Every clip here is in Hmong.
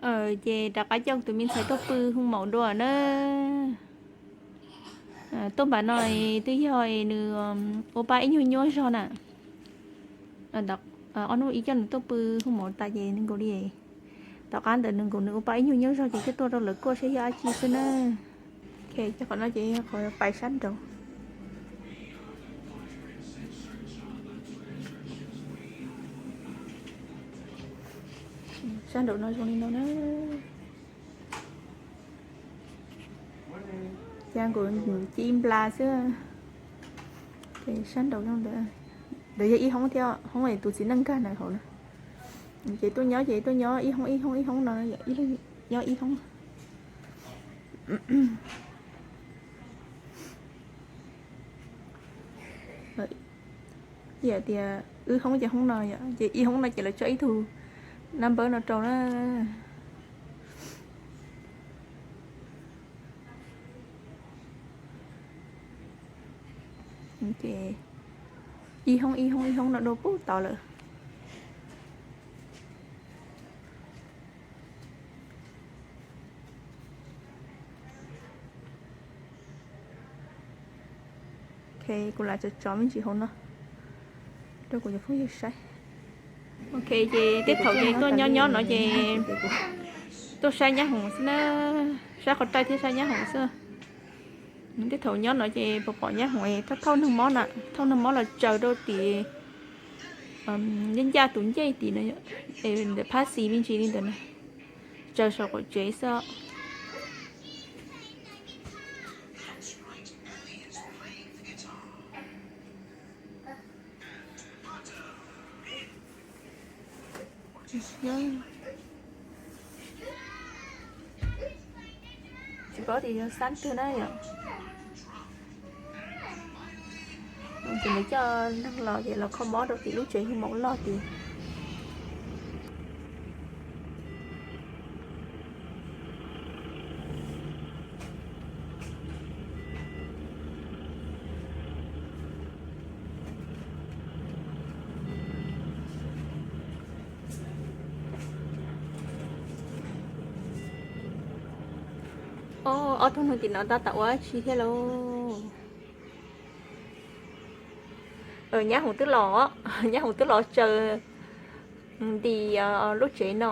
Ces rov qab coj tus me ntxhais tuaj pw hoo maum dua na. Tuaj npaum no twb yog nws ua paj ib nyuag nyuaj zog na. Ob hnub ib coj nws tuaj pw hoo maum tas ces nws nkaus li, tom qab ntawd nws nkaus nws ua paj ib nyuag nyuaj zog ces coj tuaj rau lawv kuaj saib yog dab tsi xwb na. Ces qhov no ces yog qhov pais sab nraud. Sab nraum no zoo li no na. Ces nkaus ci nplas xwb. Ces sab nraum no ntawd, ntawd yog ib hoob thiab, hoob es tus txiv neej nkag ntawd hauv na. Ces tuaj nyob ces tuaj nyob ib hoob ib hoob ib hoob no, nyob ib hoob. Yam tias wb hoob ces hoob no yom, ces ib hoob no ces lawv tso ib tug naj npawb no rau na. Ces ib hoob ib hoob ib hoob no dua pub tod lawm. Ok, kuv lam tso tso me ntsis hauv no rau kuv cov phooj ywg saib. Ok, ces tej thaum ces tuaj nyob nyob no ces tuaj saib nyab hoom xwb na, saib qhov rai thiab saib nyab hoom xwb. Tej thaum nyob no ces pom pom nyab hoom thauj thauj neeg mob na, thauj neeg mob los tsaws rau tim ncaj ncaj tus ncej tim no, ntawm phab xis me ntsis li ntawd na, tsaws saum qaum tsev xwb. Tsis paub tias yog xab twg na yom. Ces nws coj neeg los ces los kho mob rau tim lub tsev hoo maum loj tid. Ob tug neeg tim no tab tom ua dab tsi thiab lauj? Nyab hoom twb los, nyab hoom twb los tsaws nti lub tsev no.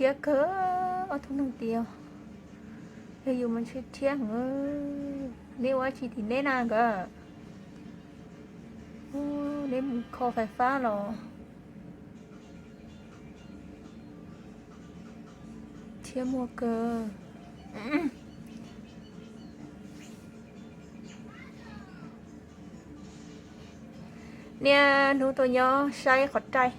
Rhiab kawg, ob tug neeg tias yog yus mas ntshe rhiab heev. Neb ua dab tsi tim neb na nkawd? Neb mus kho fais fab los? Rhiab muaj kawg. Niaj hnub tuaj nyob saib qhov rai,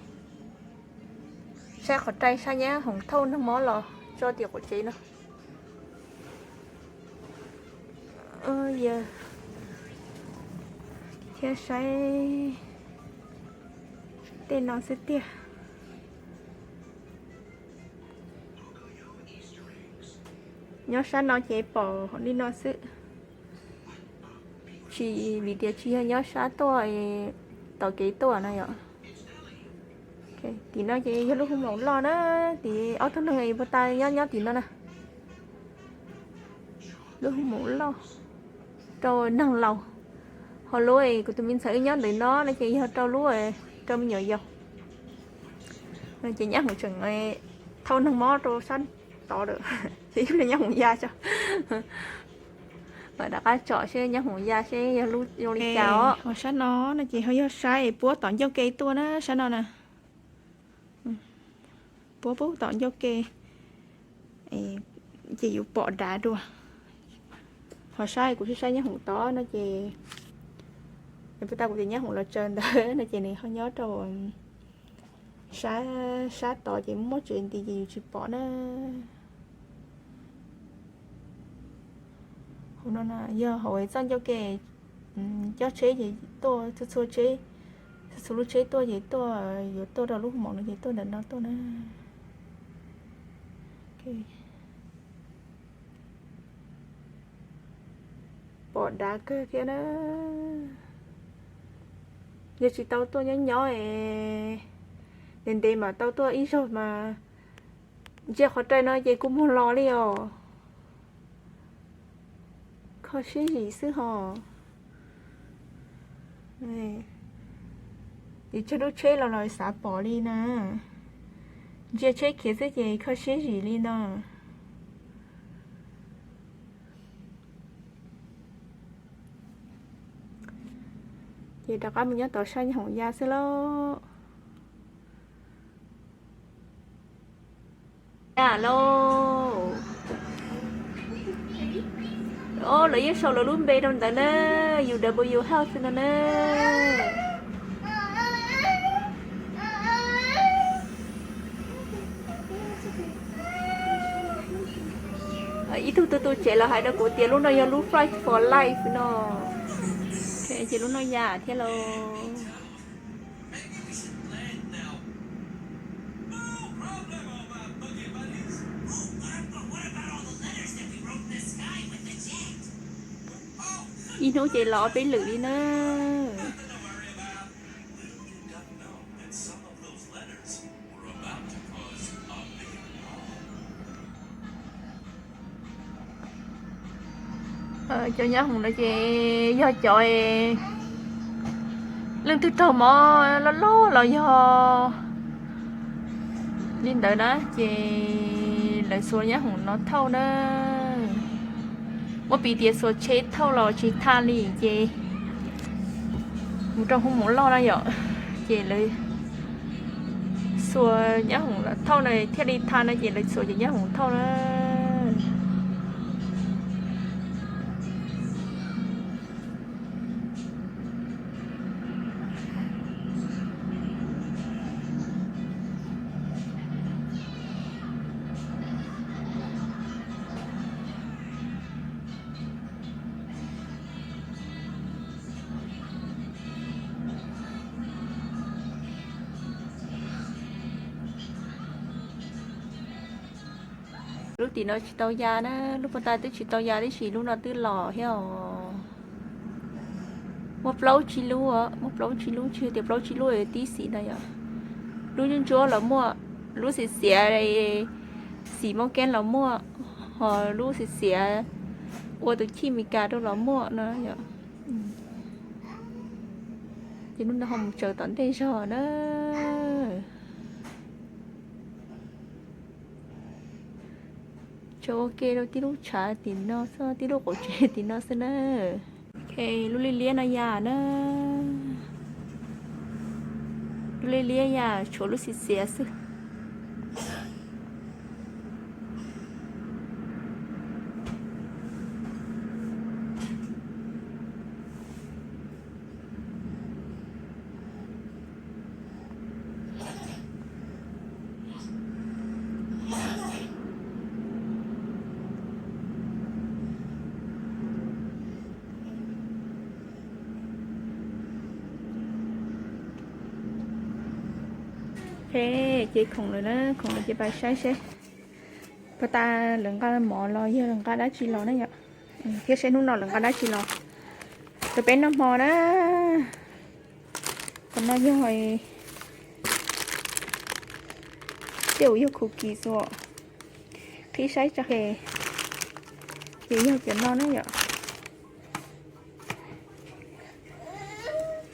saib qhov rai, saib nyab hoom thauj neeg mob los tso tim qaum tsev no. Thiab saib tej no xwb tiag. Nyob sab no ces pom li no xwb. Tsis, vim tias tsis yog nyob sab tuaj, tom kev tuaj no yom. Tim no ces yog lub hoo maum loj na, tim ob tug neeg puag ta nyob nyob tim no na. Lub hoo maum loj rau neeg laus. Ho lub kuv tus me ntxhais wb nyob ntawm no no ces yog rau lub, rau me nyuam yaus. Ces nyab hoom tseem thauj neeg mob rau sab tod lawm, ces ib pliag nyab hoom ya tso. Mam rov qab tsom seb nyab hoom ya seb yog lub zoo li cas os. Ho sab no no ces ho yog sab puab tom ncauj ke tuaj na, sab no na. Puab pub tom ncauj ke, ces yus pom dav dua. Ho saib kuv saib saib nyab hoom tod no ces, puag ta kuv tias nyab hoom los tsaws ntawd no ces nws ho nyob rau sab, sab tod ces muaj tsev nti ces yus tsis pom na. Hauv no yog hauv txoj ncauj ke, cov tsheb ces tuaj txhua txhua tsheb, Txhua lub tsheb tuaj ces tuaj, yuav tuaj rau lub hoo maum no ces tuaj ntawm no tuaj na. Pom dav kawg thiab na. Yog tsis tau tuaj nyob nyob es ntev ntev mam tau tuaj ib zaug mas ntsia qhov rai no ces kua muag los li os. Kho siab zim xwb hos. Yus tsawg lub tsheb los los xav pom li na. Ntsia tsheb khiav xwb ces kho siab zim li ntag. Ces rov qab mus nyob tom sab nyab hoom ya xwb lauj. Ya lauj. Lawv yeej sau lawv lub npe rau ntawd na, U W Health no na. Ib tug tu tu tsev los hais rau kuv tias lub no yog lub Flight for Life no. Ces lub no ya thiab lauj. Ib hnub ces los ob peb lwm li na. Cov nyab hoom no ces yog cov leej twg raug mob loj loj los yog li ntawd na ces lawv xuas nyab hoom no thauj na. Muab piv tias xuas tsheb thauj los tsis tha li ces mus rau hoo maum loj na yom, ces lawv xuas nyab hoom thauj na thiaj li tha na ces lawv xuas cov nyab hoom thauj na. Lub tim no tsis tau ya na, lub pov tas twb tsis tau ya tib si, lub no twb los thiab os. Muaj plaub tsib lub, muaj plaub tsib lub, tsis tias plaub tsib lub tib si no yom. Lub ntsuab ntsuab los muaj, lub xiav xiav, xim mos keeb los muaj, ho lub xiav xiav ua tus chij Meskas rau los muaj no yom. Ces hnub no ho mus tsaws tom ntej zog na. Tsaws ua ke rau tib lub tshav tim no xwb, tib lub qaum tsev tim no xwb na. Lub liab liab no ya na. Lub liab liab ya, tshuav lub xiav xiav xwb. Ces khoom lawm na, khoom lawm ces pais saib seb puas tas lawv nqa mov los yog lawv nqa dab tsi los na yom. Thiab seb hnub no lawv nqa dab tsi los rau peb noj hmo na. Qhov no yog, tej zaum yog cookies os. Qhib saib tso, ces yog cov no na yom.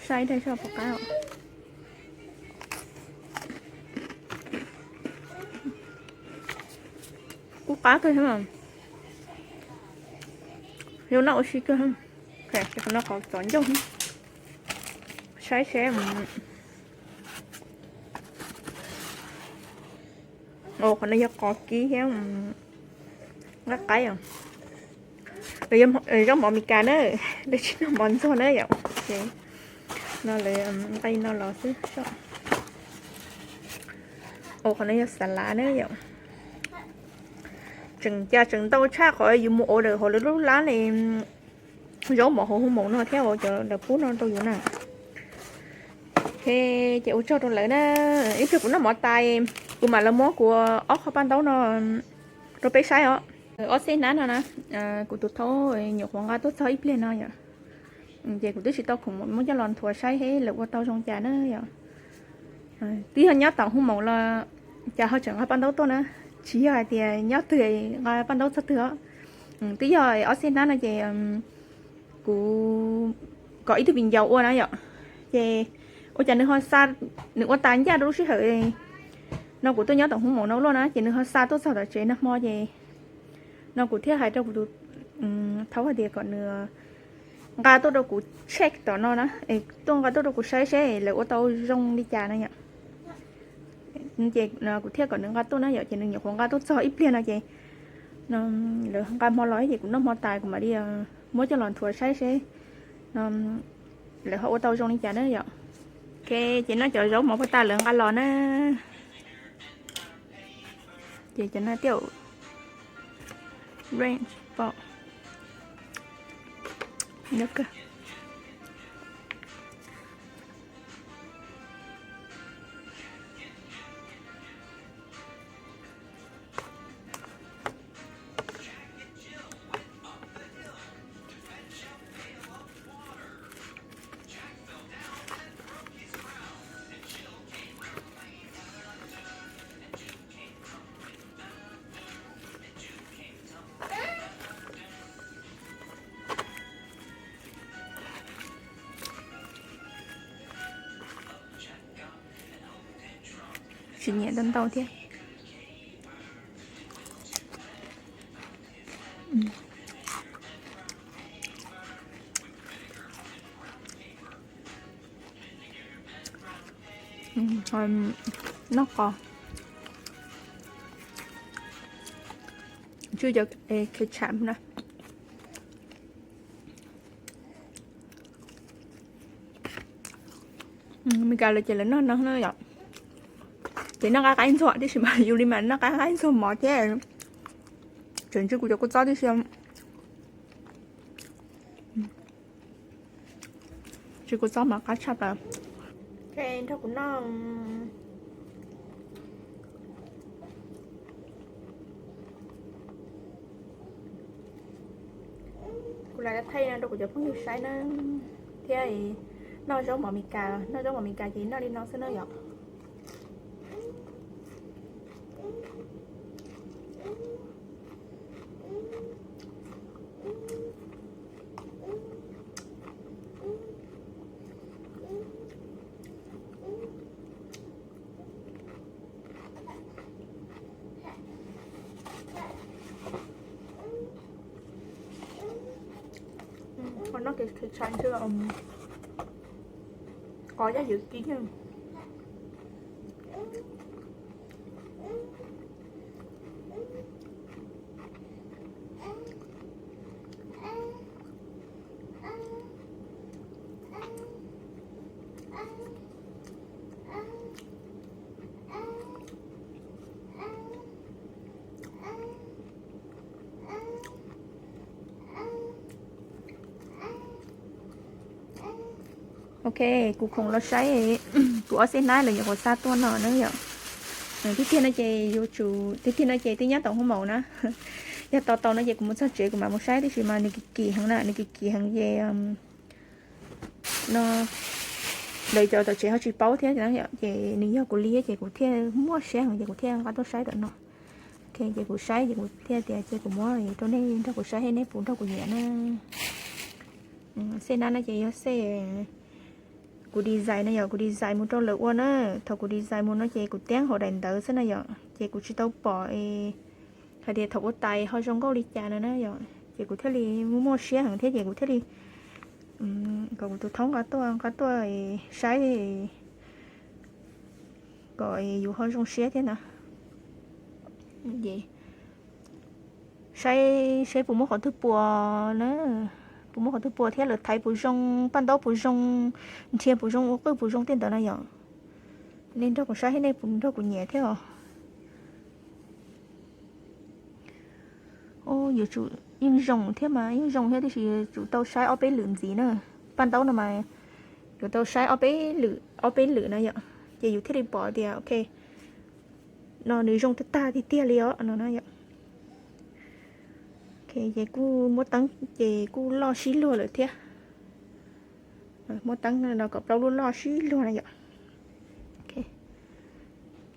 Saib dai soj puas qab os. Kub qab kawg, zoo noj ua si kawg. Qhov no qhov txob ncauj, saib seb. Qhov no yog qos kib thiab nqaij qaib os. Zaub mov Meskas na, lawv tsis noj mov ntxuag na yom. No lawv nqa li no los xwb. Qhov no yog xas lav na yom. Tseem cas tseem ntau tshaj qhov yus mus order hauv lawv lub lab li zaub mov hauv hoo maum no thiab, cov lawv pub no rau yus na. Ces ua tsaug rau lawv na, ib pliag kuv noj mov tas, kuv mam los muab kuv ob qho paj ntaub no rau peb saib os. Ob xeb hnab no na, kuv tus thaub nyuam qhuav nqa tuaj txog ib pliag no yom. Ces kuv twb tsis tau khoom muab coj los nthuav saib seb lawv ua tau zoo cas na yom. Twb yog nyob tom hoo maum los cas ho tseem nqa paj ntaub tuaj na, tsis yog hais tias nyob twg nqa paj ntaub txog twg os. Twb yog ob xeb hnab no ces kuv kom ib tug viv ncaus ua na yom, ces ua cas nws ho xa, nws ua tas ncaj rau lub sij hawm no kuv tuaj nyob tom hoo maum no luaj na, ces nws ho xa tuaj txog tom tsev nag hmo ces no kuv thiaj hais rau kuv tus thaub hais tias kom nws nqa tuaj rau kuv check tom no na, tuaj nqa tuaj rau kuv saib seb lawv ua tau zoo li cas na yom. Ces kuv thiaj kom nws nqa tuaj na yom, ces nws nyuam qhuav nqa tuaj txog ib pliag no ces lawv nqa hmo los ces kuv noj hmo tas kuv mam li muab coj los nthuav saib seb lawv ho ua tau zoo li cas na yom. Ok, ces noj cov zaub mov paj tas lawv nqa los na. Ces cov no tiaj ranch pom nyob kawg. Tsis nyiam ntau ntau thiab. Noj qos. Tswj cov ketchup na. Meskas lawv ces lawv noj no na yom. Ces noj qab qaib ntxuag tib si mas yus li mas noj qab qaib ntxuag mov thiab. Tseem tswj kuv cov kua txob tib si. Tswj kua txob mas qab tshaj plaws. Ok, nrog kuv noj. Kuv lam thaij no rau kuv cov phooj ywg saib na, thiab noj zaub mov Meskas, noj zaub mov Meskas ces noj li no xwb na yom. Qos noj kev tshais ntshe qos yaj ywm kis. Ok, kuv khoom los saib kuv ob xeb hnab lawv nyuam qhuav xa tuaj no na yom. Tiag tiag no ces yuav tsum, tiag tiag no ces twb nyob tom hoo maum na. Yog tos tau no ces kuv mus txog tsev kuv mam mus saib, tiam sis mas nws kim kim heev na, nws kim kim heev ces no lawv cov tom tsev ho tsis paub thiab, ces nws yog kuv li ces kuv thiaj muaj siab heev ces kuv thiaj nqa tuaj saib tom no. Ok, ces kuv saib ces kuv thiaj tias ces kuv muab rau nej nrog kuv saib, nej puas nrog kuv nyiam na. Xej nab no ces yog xej kuv design na yom, kuv design mus rau lawv ua na. Thaum kuv design mus no ces kuv tiab hauv daim ntawv xwb na yom, ces kuv tsis tau pom hais tias thaum ua tais ho zoo nkauj li cas no na yom, ces kuv thiaj li muaj muaj siab heev thiab ces kuv thiaj li kom kuv tus thaub nqa tuaj, nqa tuaj saib kom yus ho zoo siab thiab na. Saib seb puas muaj qhov twg puas na, puas muaj qhov twg puas thiab lawv thaiv puas zoo, paj ntaub puas zoo, nrhiav puas zoo, ua qwj puas zoo tej ntawd na yom. Nej nrog kuv saib thiab nej puas nrog kuv nyiam thiab os. Yuav tsum yeej zoo thiab mas, yeej zoo thiab tiam sis yuav tsum tau saib ob peb lwm ntxiv na. Paj ntaub no mas Yus tau saib ob peb lwm, ob peb lwm no yom, ces yus thiaj li pom tias ok, no nws zoo tag tag tiag tiag li os no na yom. Ces kuj muab teeb ces kuj loj sib luag lawm thiab. Muab teeb no kom plaub lub loj sib luag na yom.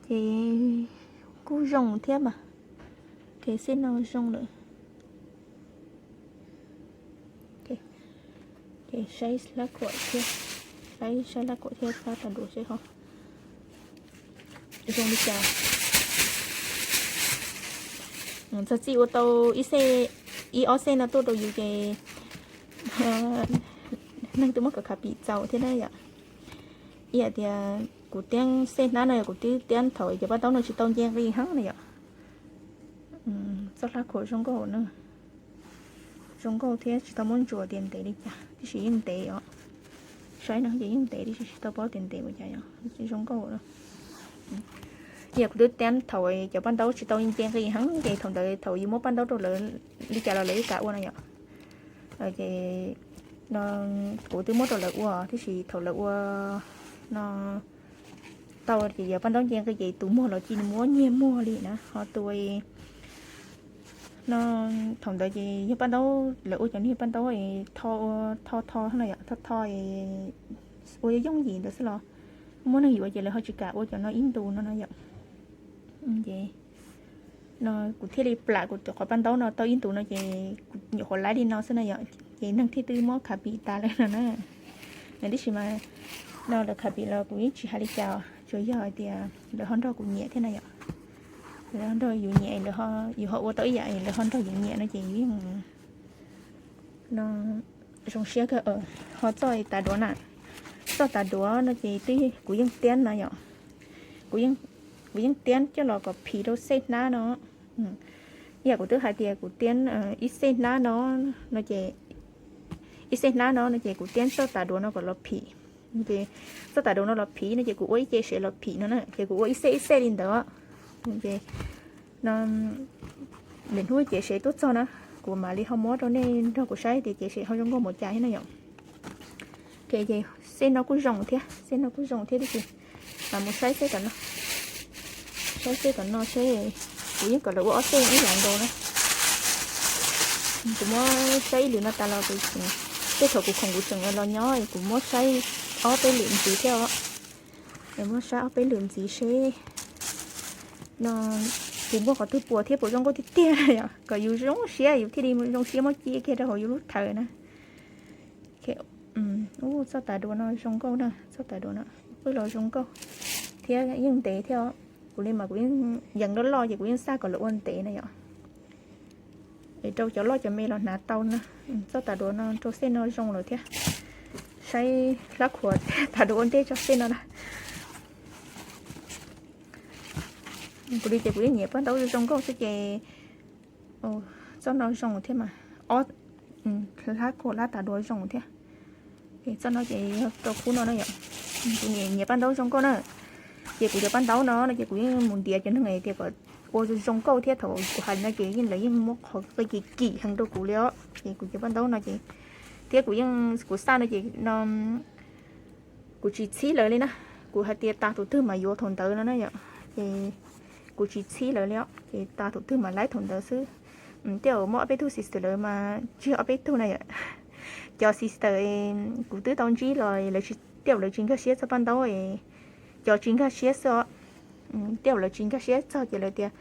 Ces kuj zoo thiab mas. Ces xeb no zoo lawm. Ces saib hlab khuam thiab, saib, saib hlab khuam thiab hlab tas duav seb ho zoo li cas. Txog txij ua tau ib xej, ib ob xej no tuaj rau yus ces neeg twb muab kom khav pim txaus thiab na yom. Ib yam tias kuv tiab xej hnab no yog kuv twb tiab thaum cov paj ntaub no tsis tau nce nqi heev na yom. Txoj hlab khuam zoo nkauj na, zoo nkauj thiab tsis tau muab ntsuas tias ntev li cas, tiam sis yeej ntev os. Saib no ces yeej ntev tiam sis tsis tau paub tias ntev ua cas yom, zoo nkauj na. Ib yam kuv twb tiab thaum cov paj ntaub tsis tau nce nqi heev ces thaum ntawd thaum yus muab paj ntaub rau lawv li cas los lawv yeej kam ua no yom. Ces no kuv twb muab rau lawv ua tiam sis thaum lawv ua no tau ces yog paj ntaub nce nqi ces tus muag los cia li muab nyiag muag li na, ho tus no thaum ntawd ces yog paj ntaub, lawv ua cov niag paj ntaub tho, tho tho no yom, tho tho ua yooj yim ntawd xwb los muaj neeg yuav ces lawv ho tsis kam ua cov no ib ntus no no yom. Ces no kuv thiaj li plam kuv qhov paj ntaub no tau ib ntus no ces kuv nyuam qhuav laib li no xwb no yom, ces neeg thiaj twb muab khav pim tas lawm no na. Tiam sis mas no lawv khav pim los kuv yeej tsis hais li cas, tsuas yog hais tias lawv ho nrog kuv nyiam thiab no yom. Lawv ho nrog yus nyiam, yus ho ua tau ib yam lawv ho nrog yus nyiam no ces yus yeej no zoo siab kawg. Ho txoj tas duav na, txoj tas duav no ces twb kuv yeej tiab no yom, kuv yeej tiab coj los kom phim rau xej hnab no. Ib yam kuv twb hais tias kuv tiab ib xej hnab no, no ces ib xej hnab no no ces kuv tiab txoj tas duav no kom los phim. Ces txoj tas duav no los phim no ces kuv ua ib ce sev los phim no na, ces kuv ua ib xej ib xej li ntawd. Ces no lwm hnub ce sev tuaj txog na, kuv mam li ho muab rau nej nrog kuv saib tias ce sev ho zoo nkauj mus cas thiab na yom. Ces xej no kuj zoo thiab, xej no kuj zoo thiab tiam sis mam mus saib xej tom no, saib xej tom no seb, kuv yeej kom lawv ua ob xej ib yam nkaus na. Kuv muab saib ib lwm no tas los kuv, tej thaum kuv khoom kuv tseem los nyob kuv muab saib ob peb lwm ntxiv thiab os. Muab saib ob peb lwm ntxiv seb no kuv muaj qhov twg puas thiab puas zoo nkauj tiag tiag yom, kom yus zoo siab yus thiaj li zoo siab muab cia kiag rau hauv yus lub thawv na. Ub, txoj tas duav no zoo nkauj na, txoj tas duav no pw los zoo nkauj thiab yeej ntev thiab os. Kuv li mas kuv yeej yees loj loj ces kuv yeej xav kom lawv ua ntev na yom. Es rau cov loj cov me los hnav tau na. Txoj tas duav no rau xej no zoo lawm thiab. Saib hlab khuam tas duav ua ntej tso xej no na. Kuv li ces kuv yeej nyiam paj ntaub zoo nkauj xwb ces txoj no zoo thiab mas, ob, hlab khuam hlab tas duav zoo thiab. Txoj no ces yog rau khub no na yom. Kuv nyiam paj ntaub zoo nkauj na. Ces kuv cov paj ntaub no no ces kuv yeej mus ntiav cov neeg tias kom ua zoo nkauj thiab thaum kuv hais no ces yeej lawv yeej muab qhov qi kim kim heev rau kuv li os. Ces kuv cov paj ntaub no ces thiab kuv yeej, kuv xaj no ces no kuv tsis txhib lawv li na. Kuv hais tias tas tus twg mas yuav thaum ntawd no na yom. Ces kuv tsis txhib lawv li os, ces tas tus twg mas laib thaum ntawd xwb. Tej zaum muaj ob peb tug sister lawv mas tsis yog ob peb tug na yom. Cov sister kuv twb tau ntsib los lawv, tej zaum lawv tsis nkag siab txog paj ntaub, cov tsis nkag siab xwb os. Tej zaum lawv tsis nkag siab txog ces lawv tias,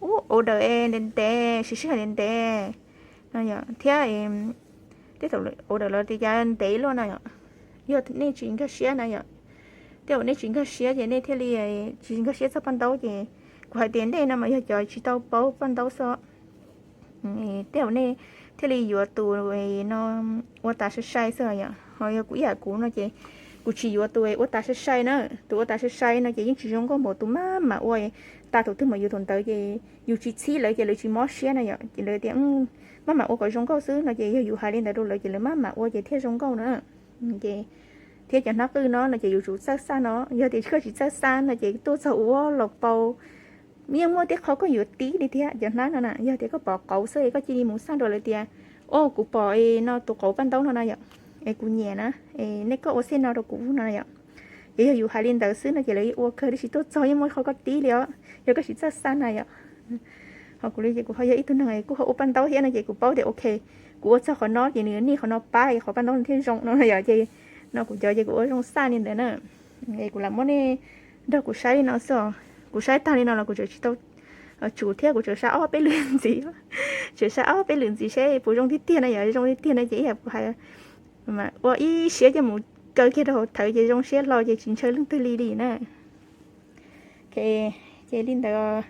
ub, order es ntev ntev, sib sib hais ntev ntev no yom, thiab tej zaum order los tias cas ntev luaj no yom. Yog nej tsis nkag siab na yom, tej zaum nej tsis nkag siab ces nej thiaj li tsis nkag siab txog paj ntaub ces kuv hais tias nej no mas yog cov tsis tau paub paj ntaub xwb. Tej zaum nej thiaj li yuav tus no ua tas sai sai xwb yom. Ho yog kuv ib yam kuv no ces kuv tsis yuav tus ua tas sai sai na. Tus ua tas sai sai no ces yeej tsis zoo nkauj npaum tus maj mam ua, tas tus twg mas yuav tus ntawd ces yus tsis txhib lawv ces lawv tsis mob siab na yom. Ces lawv tias maj mam ua kom zoo nkauj xwb no ces yog yus hais li ntawd rau lawv ces lawv maj mam ua ces thiaj zoo nkauj na. Ces thiab cov hnab qwj no no ces yus tsum txawj xaj no, yog tias koj tsis txawj xaj no ces tuaj txog ua los pau, yeej muaj tej qho koj yuav tib li thiab cov hnab no na. Yog tias koj pom qauv xwb koj cia li mus xaj rau lawv tias, o, kuv pom no tus qauv paj ntaub no na yom. es kuv nyiam na, es nej koj ua xej no rau kuv no yom. Ces yog yus hais li ntawd xwb no ces lawv ua kawg li tsis tuaj txog, yeej muaj ib qho koj tib li os, yog koj tsis txawj xa na yom. Ho kuv li ces kuv ho yog ib tug neeg kuj ho ua paj ntaub thiab no ces kuv paub tias ok, kuv ua txog qhov no ces nws niaj qhov no pab es qhov paj ntaub no thiaj zoo no yom. Ces no kuv cov ces kuv ua zoo xa li ntawd na. Es kuv lam muab nej, nrog kuv saib li no xwb os. Kuv saib tag li no los kuv tseem tsis tau tsum thiab, kuv tseem saib ob peb lwm ntxiv, tseem saib ob peb lwm ntxiv seb puas zoo tiag tiag na yom. Zoo tiag tiag no ces ib yam kuv hais, ua ib siab coj mus kaw kiag rau hauv thawv ces zoo siab hlo ces tsis ntshaw leej twg li li na. Ces li ntawd